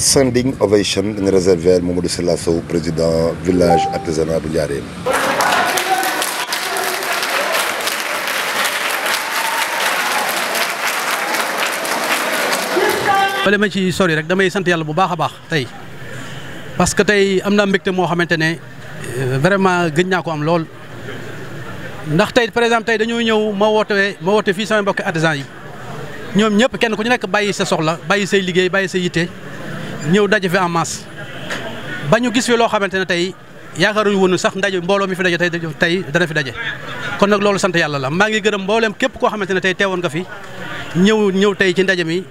standing ovation dañu réservé Mamadou Sylla Sow président village artisanat bu Ndiarème. bale ma ci sori rek damay sant yàlla bu baax a baax tey parce que tey am naa mbégte moo xamante ne vraiment gëj naa ko am lool ndax tey par exemple tey dañoo ñëw ma woote fii sama mbokki artisan yi ñoom ñëpp kenn ku ñu nekk bàyyi sa soxla bàyyi say liggéey bàyyi sa yitte ñëw daje fi en masse ba ñu gis fi loo xamante ne tey yaakaaruñu woon sax ndaje mbooloo mi fi daje tey dana fi daje kon nag loolu sant yàlla la maa ngi gërëm mbooleem képp koo xamante ne tey teewoon nga fi ñëw tey ci ndaje mi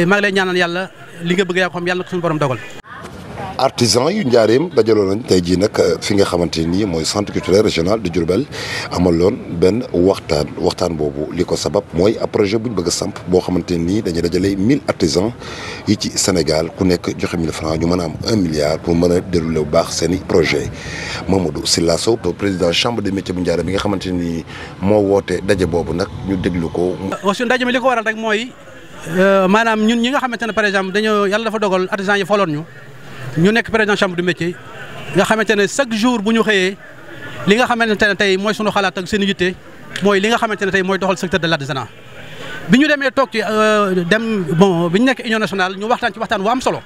maa ngi lay ñaanal yàlla li nga bëgg yaa ko xam yàlla na ko suñu borom dogal. artisan yu Ndiarème dajaloo nañ tey jii nag fi nga xamante nii mooy centre culturel régional de Diourbel amaloon benn waxtaan boobu li ko sabab mooy ab projet bu ñu bëgg a samp boo xamante nii dañuy dajale 1000 artisans yi ci Sénégal ku nekk joxe 1000 francs ñu mën a am 1 milliard pour mën a dérouler bu baax seen i projet Mamadou Sylla Sow président chambre des métiers bu Ndiarème bi nga xamante ni moo woote daje boobu nag ñu déglu ko. aussi ndaje mi li ko waral rek mooy maanaam ñun ñi nga xamante ne par exemple dañoo yàlla dafa dogal artisans yi foloon ñu nekk président chambre du métier nga xamante ne chaque jour bu ñu xëyee li nga xamante ne tey mooy sunu xalaat ak seen yitte mooy li nga xamante ne tey mooy doxal secteur de l'artisanat bi ñu demee toog ci bi ñu nekk union nationale ñu waxtaan ci waxtaan wu am solo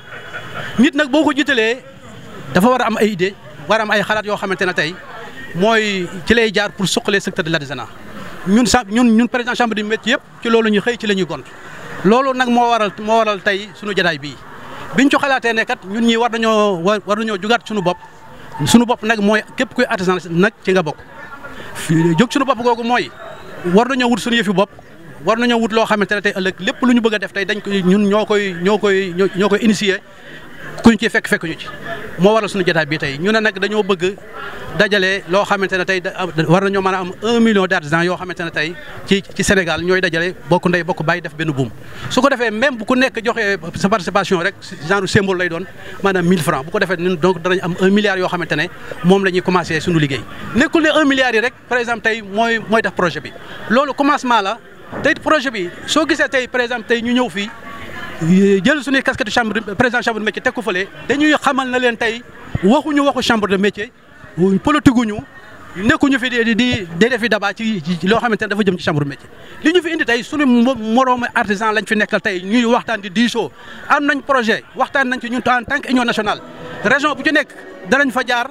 nit nag boo ko jiitalee dafa war a am ay idée war a am ay xalaat yoo xamante ne tey mooy ci lay jaar pour suqalee secteur de l'artisanat ñun président chambre du métier yëpp ci loolu ñu xëy ci la ñuy gont loolu nag moo waral tey sunu jotaay bii. biñ ci xalaatee ne kat ñun ñii war nañoo jugaat suñu bopp nag mooy képp kuy artisan nag ci nga bokk jóg suñu bopp googu mooy war nañoo wut suñu yëfi bopp war nañoo wut loo xamante ne tey ëllëg lépp lu ñu bëgg a def tey dañ ko ñun ñoo koy initier ku ñu ciy fekk ñu ci moo waral suñu jotaay bi tey ñu ne nag dañoo bëgg dajale loo xamante ne tey war nañoo mën a am 1 million d'artisans yoo xamante ne tey ci Sénégal ñooy dajale bokk ndey bokk bàyyi def benn buum su ko defee même bu ku nekk joxee sa participation rek genre symbole lay doon maanaam 1000 francs bu ko defee ñun donc danañ am 1 milliard yoo xamante ne moom la ñuy commencé suñu liggéey nekkul ne 1 milliard yi rek par exemple tey mooy def projet bi loolu commencement la tey projet bi soo gisee tey par exemple tey ñu ñëw fii jël suñuy casquette président chambre de métier teg ko fële dañuy xamal na leen tey waxuñu waxu chambre de métier politique ñu nekkuñu fi di defi débat ci loo xamante ne dafa jëm ci chambre de métier li ñu fi indi tey suñu moroomu artisan lañ fi nekkal tey ñuy waxtaan di diisoo am nañ projet waxtaan nañ ci ñun en tant que union nationale région bu ci nekk danañ fa jaar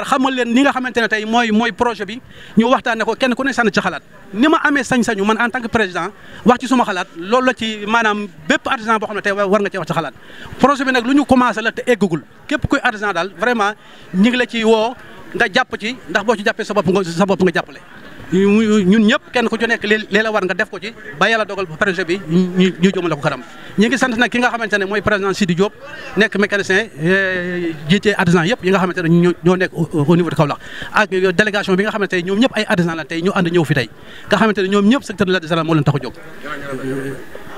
xamal leen ni nga xamante ne tey mooy projet bi ñu waxtaanee ko kenn ku ne sànni ci xalaat ni ma amee sañ-sañu man en tant que président wax ci suma xalaat loolu la ci maanaam bépp artisan boo xam ne tey war nga ci wax ci xalaat projet bi nag lu ñu commencé la te eggagul képp kuy artisan daal vraiment ñi ngi la ci woo nga jàpp ci ndax boo ci jàppee sa bopp nga jàppale ñun ñëpp kenn ku ci nekk li la war nga def ko ci ba yàlla dogal projet bi ñu jëmale ko kanam ñi ngi sant nag ki nga xamante ne mooy président Sidi Diop nekk mécanicien jiite artisan yëpp yi nga xamante ne ñoo nekk au niveau de Kaolack ak délégation bi nga xamante ne ñoom ñëpp ay artisan la tey ñu ànd ñëw fi tey nga xamante ne ñoom ñëpp secteur de l'artisanat moo leen tax a jóg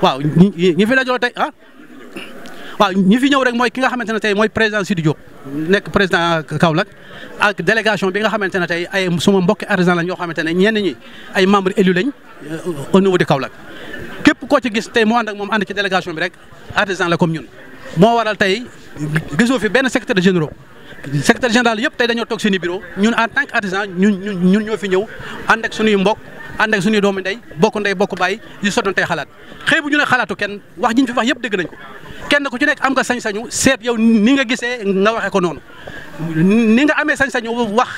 waaw ñi fi dajoo tey waaw ñi fi ñëw rek mooy ki nga xamante ne tey mooy président Sidi Diop nekk président Kaolack ak délégation bi nga xamante ne tey ay suma mbokki artisan lañ yoo xamante ne ñenn ñi ay membres élus lañ au niveau de Kaolack képp koo ci gis tey moo ànd ak moom ànd ci délégation bi rek artisan la comme ñun moo waral tey gisoo fi benn secrétaire général yëpp tey dañoo toog seen i bureau ñun en tant que artisan ñun ñoo fi ñëw ànd ak suñuy mbokk ànd ak suñuy doomu ndey bokk bàyyi di sottantey xalaat xëy bu ñu ne xalaatu kenn wax ji ñu fi wax yëpp dégg nañ ko kenn ku ci nekk am nga sañ-sañu seet yow ni nga gisee nga waxee ko noonu ni nga amee sañ-sañu wax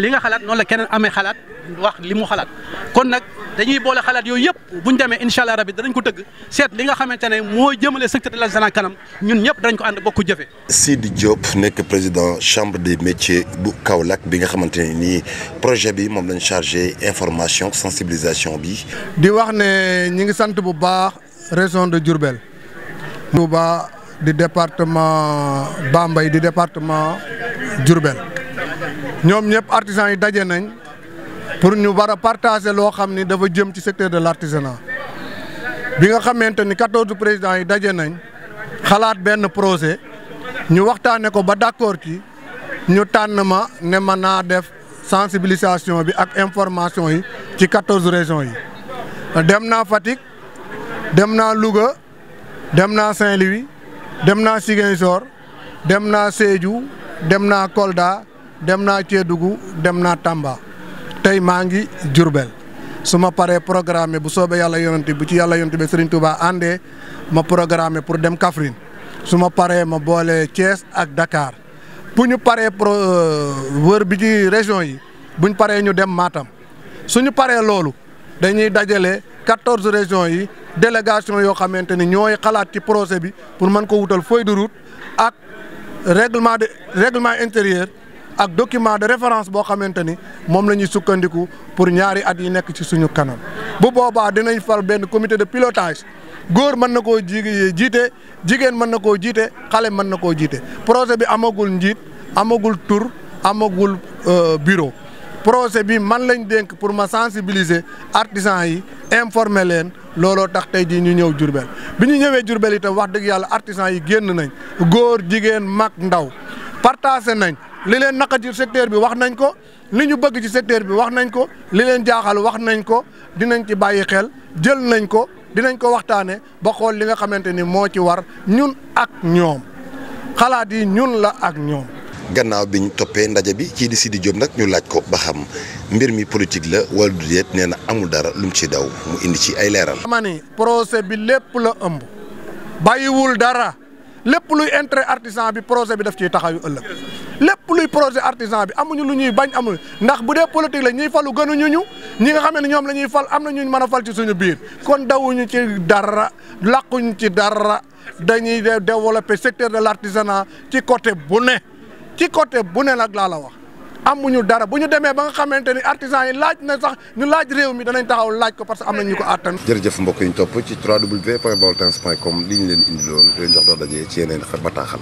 li nga xalaat noonu la keneen amee xalaat wax li mu xalaat kon nag dañuy boole xalaat yooyu yëpp bu ñu demee incha allah rabi danañ ko tëgg seet li nga xamante ne moo jëmale secteur de l'artisanat kanam ñun ñëpp danañ ko ànd bokk jëfe. Sidi Diop nekk président chambre des métiers bu Kaolack bi nga xamante ne nii projet bi moom lañ chargé information sensibilisation bi. di wax ne ñi ngi sant bu baax région de Diourbel. Touba di département Bambey di département Diourbel ñoom ñëpp artisans yi daje nañ pour ñu war a partager loo xam ni dafa jëm ci secteur de l'artisanat bi nga xamante ni 14 présidents yi daje nañ xalaat benn projet ñu waxtaanee ko ba d'accord ci ñu tànn ma ne ma naa def sensibilisation bi ak information yi ci 14 régions yi dem naa Fatick dem naa Louga dem naa Saint-Louis dem naa Ziguinchor dem naa Sédhiou dem naa Kolda dem naa Kédougou dem naa Tamba tey maa ngi Diourbel su ma paree programme bu soobee yàlla yonent bu ci yàlla yonent bi Serigne Touba àndee ma programme pour dem Kaffrine su ma paree ma boole Thiès ak Dakar bu ñu paree wër bi ci région yi buñ paree ñu dem Matam suñu paree loolu dañuy dajale 14 régions yi délégation yoo xamante ni ñooy xalaat ci projet bi pour mën ko wutal feuille de route ak règlement intérieur ak document de référence boo xamante ni moom la ñuy sukkandiku pour ñaari at yi nekk ci suñu kanam bu boobaa dinañ fal benn comité de pilotage góor mën na koo jiite jigéen mën na koo jiite xale mën na koo jiite projet bi amagul njiit amagul tur amagul bureau projet bi man lañ dénk pour ma sensibiliser artisans yi informer leen looloo tax tey jii ñu ñëw Diourbel bi ñu ñëwee Diourbel itam wax dëgg yàlla artisans yi génn nañ góor jigéen mag ndaw partagé nañ li leen naqari ci secteur bi wax nañ ko li ñu bëgg ci secteur bi wax nañ ko li leen jaaxal wax nañ ko dinañ ci bàyyi xel jël nañ ko dinañ ko waxtaane ba xool li nga xamante ni moo ci war ñun ak ñoom xalaat yi ñun la ak ñoom. gannaaw bi ñu toppee ndaje bi kii di Sidi Diop nag ñu laaj ko ba xam mbir mi politique la wala du déet nee na amul dara lu mu ci daw mu indi ci ay leeral. ma ni projet bi lépp la ëmb bàyyiwul dara lépp luy intérêt artisan bi projet bi daf ciy taxawu ëllëg lépp luy projet artisan bi amuñu lu ñuy bañ amul ndax bu dee politique la ñuy falu gënuñu ñu ñi nga xam ne ñoom la ñuy fal am na ñu mën a fal ci suñu biir kon dawuñu ci dara làquñu ci dara dañuy développer secteur de l'artisanat ci côté bu ne. ci côté bu ne nag laa la wax amuñu dara bu ñu demee ba nga xamante ni artisans yi laaj na sax ñu laaj réew mi danañ taxaw laaj ko parce que am na ñu ko àttan. jërëjëf mbokk yi ñu topp ci www.baoltimes.com li ñu leen indiloon di leen jox doon daje ci yeneen bataaxal.